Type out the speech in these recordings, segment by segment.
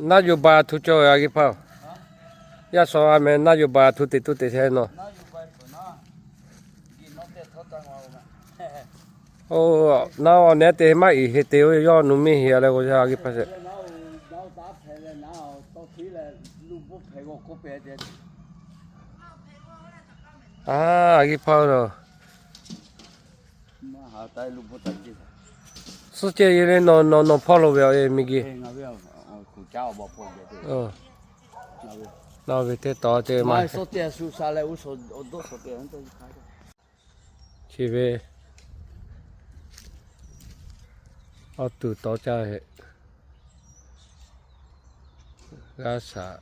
Naˇ yuˬ baˬ htu cawˬ ve a g'e hpaˇ-oˬ. Yaˇ shawˍ a meh naˇ yuˬ baˬ htu teꞈ tu teꞈ sheh nawˬ. Oˬ, naˇ awˬ nehˉ te maˇ iˍ heˆ te-o, yawˇ nu miˇ heˆ leh k'o, a g'e hpaˇ sheˍ. A g'e hpaˇ-oˬ, suhˉ ceh ye le, nawˬ nawˬ hpawˇ lo ve a e miˬ geh. Nawˬ ve teˇ taw te ma. Chi ve awˬ tuˬ tawˇ caˇ heˆ. G'aˇ shaˍ,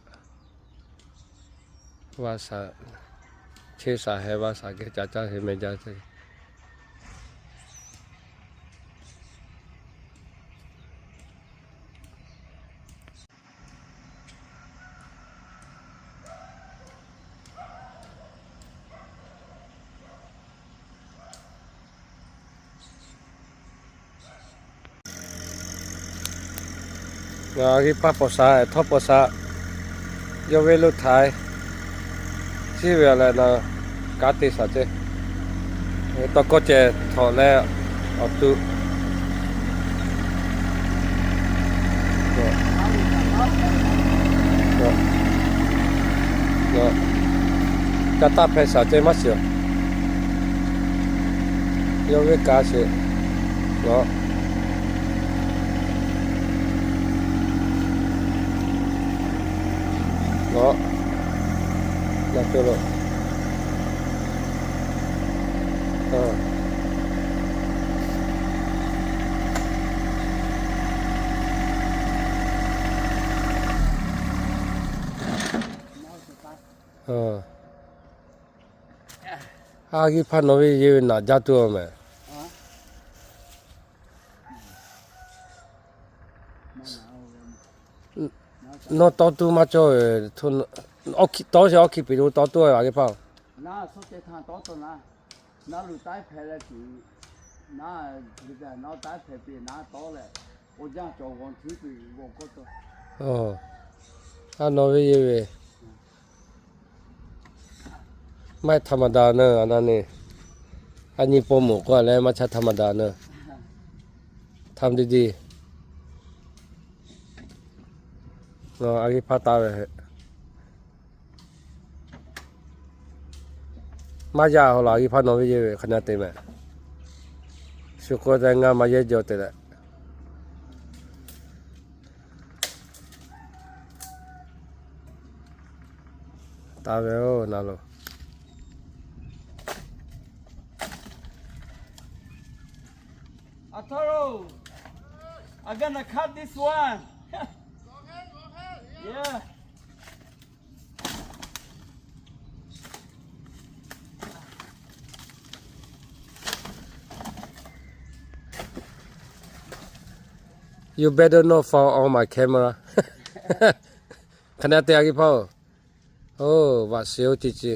vaˇ shaˍ, cheˇ shaˍ heh vaˇ shaˍ geh ca caˇ heˆ meh jaˇ ce. Ngaˬ a g'e hpaˇ paw sha, htawˇ paw sha, yawˇ ve lo htaiˍ. Chi ve leh na, kanˉ te shaˍ ce. Tawˇ kawˆ ceh htawꞈ leh awˬ tu ca taˇ hpehꞈ shaˍ ce maˇ shiˍ-oˬ. Yawˇ ve kaꞈ sheˍ. Ngaˬ, ngaˬ, ngaˬ te lo. A g'e hpaˇ nawˬ ve yehˬ ve naꞈ jaˇ tuˬ-oˬ meh. Nawˬ tawˇ tuˬ maˇ cawˇ ve, tawˇ sheˍ awˇ hkiˇ piˍ lo tawˇ tuˬ a g'e hpaˇ-oˬ. A nawˬ ve yehˬ ve maˇ ธรรมดา naˇ, a na ne. A nyi paw moˍ k'oˆ leh maˇ chaˇ ธรรมดา naˇ. ทำดีๆ A g'e hpaˇ taˇ ve. Maˇ yaˇ haw laˬ, a g'e hpaˇ nawˬ ve yehˬ ve hk'aˬ na te meh. Shu k'oˆ te ngaˇ maˇ yehˬ jaw te leh. Taˇ ve-oˬ na lo. Ataro, I'm gonna cut this one. Yeah. You better not fall on my camera. Hk'aˬ na te a g'e hpaˇ-oˬ. Oˇ, vaꞈ shiˍ-oˬ ce ce.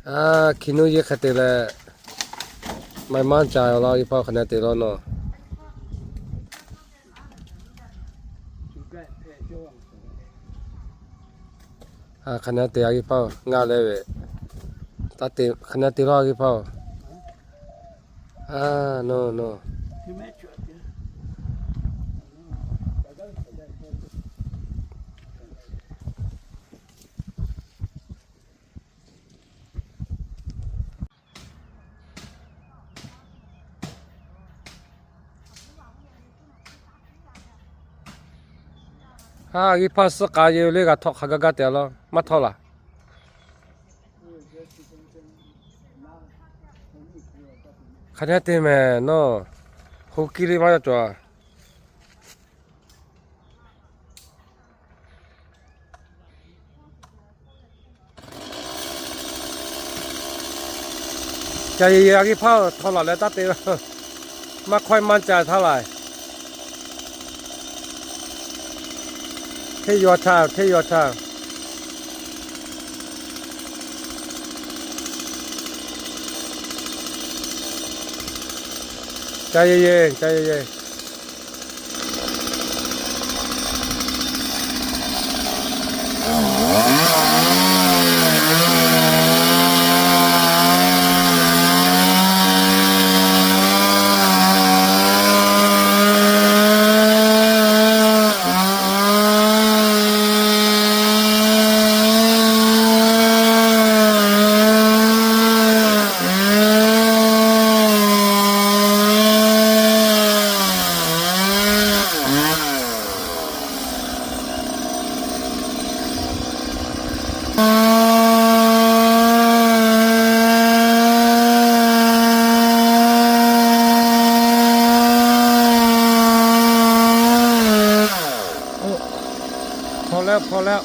A, hkiˬ nuˇ yehˬ hk'e te leh, maˇ maˇ ca-oˬ laˇ g'e hpaˇ hk'aˬ na te law nawˬ. Hk'aˬ na te a g'e hpaˇ ngaˇ leh ve, hk'aˬ na te law a g'e hpaˇ-oˬ. A, no no. A g'e hpaˇ suhˉ k'a yehˬ le g'a htawˆ hk'a gaˇ gaˇ te law, maˇ htawˆ laˬ. Hk'aˬ na te meh nawˬ, ho kiˇ le maˇ yaˇ cawˬ. Ca yehˬ yehˬ a g'e hpaˇ htawˆ laˬ leh taˇ te, maˇ hk'awehˇ maˇ ca htaˇ laˬ. Take your time, take your time. Ca yehˬ yehˬ, ca yehˬ yehˬ. แล้วพอแล้ว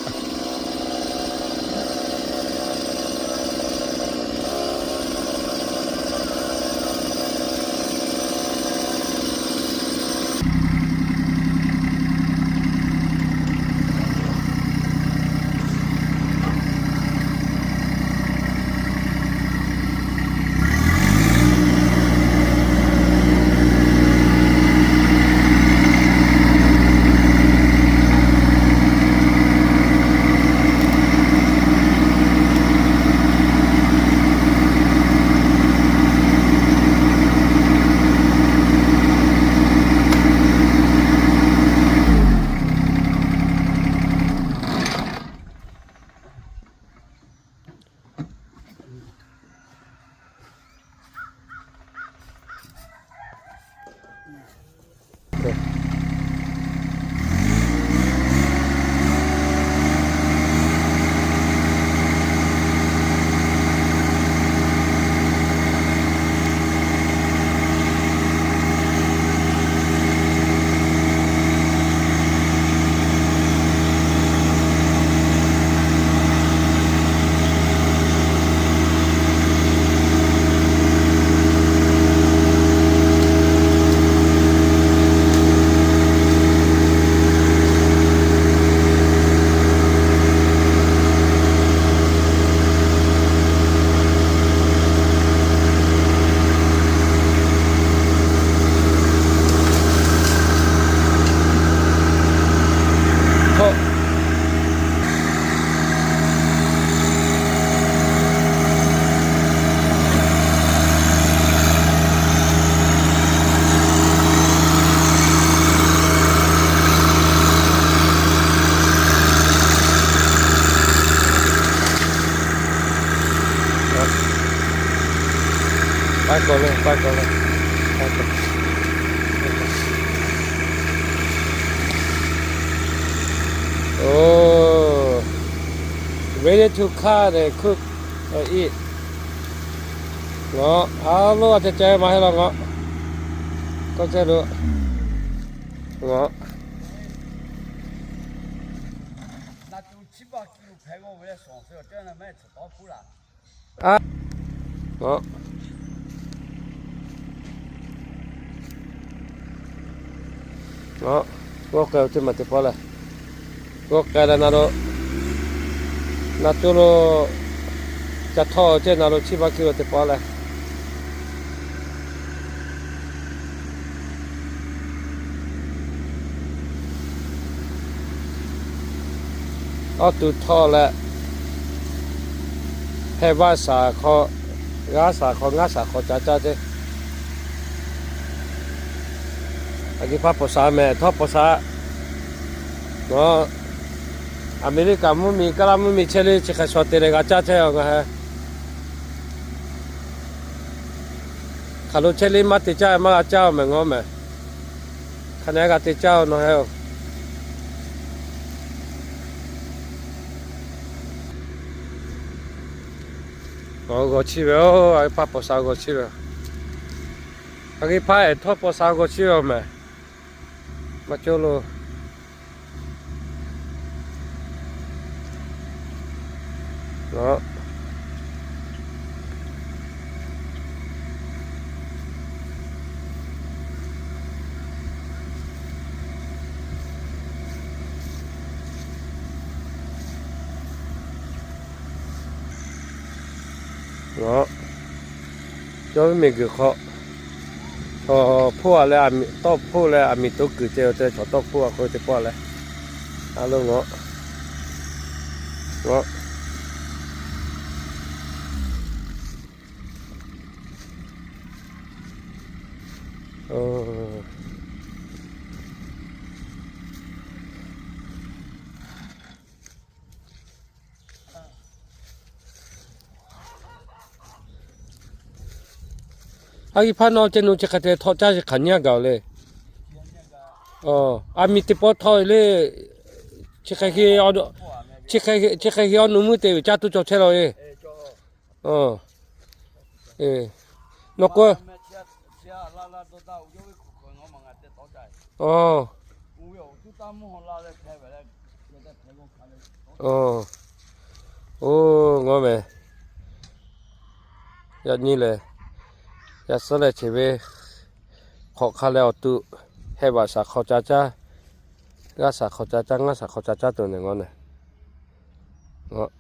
Paiˇ k'awꞈ le, paiˇ k'awꞈ le, paiˇ k'awꞈ. Oh, ready to cut and cook and eat. Ngaˬ a loˉ a ceh ceh maˇ heˆ law ngaˬ. Tawˇ ceh lo. Ngaˬ. A, ngaˬ. Ngaˬ, g'awˇ k'ai-o ceh maˬ teˇ pawˆ leh, g'awˇ k'ai leh na lo, na tuˇ lo, ca htawˇ ceh na lo chiˇ baˆ kiˇ lo teˇ pawˆ leh. Awˇ tuˬ htawˇ leh, heh vaˇ shaˍ hk'aw, g'aˇ shaˍ hk'aw, ngaˇ shaˍ hk'aw ca caˇ ceh. A geh hpaˇ pawˍ sha mehˍ, htawˇ pawˍ sha. Ngaˬ, Aˍmeˍriˆkaˍ mvuhˇmiˬ, Kaˇlaˇ mvuhˇmiˬ chehˇ le chi hk'e shaw te leh g'a caˇ chehˇ-a ngaˬ heh. Hk'aˬ lo chehˇ le maˇ te caˇ maˇ g'a caˇ-o mehˍ ngaˬ mehˍ. Hk'aˬ nehˬ g'a te caˇ-o nawˬ heh-o. G'aw g'aw chiˇ ve-o, a geh hpaˇ pawˍ sha g'aw chiˇ ve. A geh hpaˇ ehˍ htawˇ pawˍ sha g'aw chiˇ ve-o mehˍ. Maˇ cawˇ lo. Ngaˬ, cawˇ ve miˬguiˬ hk'aw, chaw hpoˆ a leh, tawˇ hpoˆ leh aˬ miˍ to kuiˬ ceh-o te, chaw tawˇ hpoˆ a k'oˆ ve teˇ pawˆ leh, a lo ngaˬ, ngaˬ. A geh hpaˇ nawˇ ceh nu chi hk'e te htawꞈ caˇ chi hk'aˬ nyi a gaˬ-o le. Aˬ miˍ teˇ pawˆ htawˇ le, chi hk'e, chi hk'e awˬ nu mvuhˇ te ve caˇ tuˬ cawˬ chehˇ law e. Nawˬ k'o, aˬ, Oˇ, oˇ, ngawˇ mehˍ. Yaꞈ nyi lehˬ, yaꞈ suhˉ leh chi ve hk'awꞈ hk'a leh awˬ tuꞈ, heh vaꞈ shaˍ hk'aw ca caˇ, g'aˇ shaˍ hk'aw ca caˇ, ngaˇ shaˍ hk'aw ca caˇ tuˬ nehˬ ngawˇ nehˬ. Ngawˇ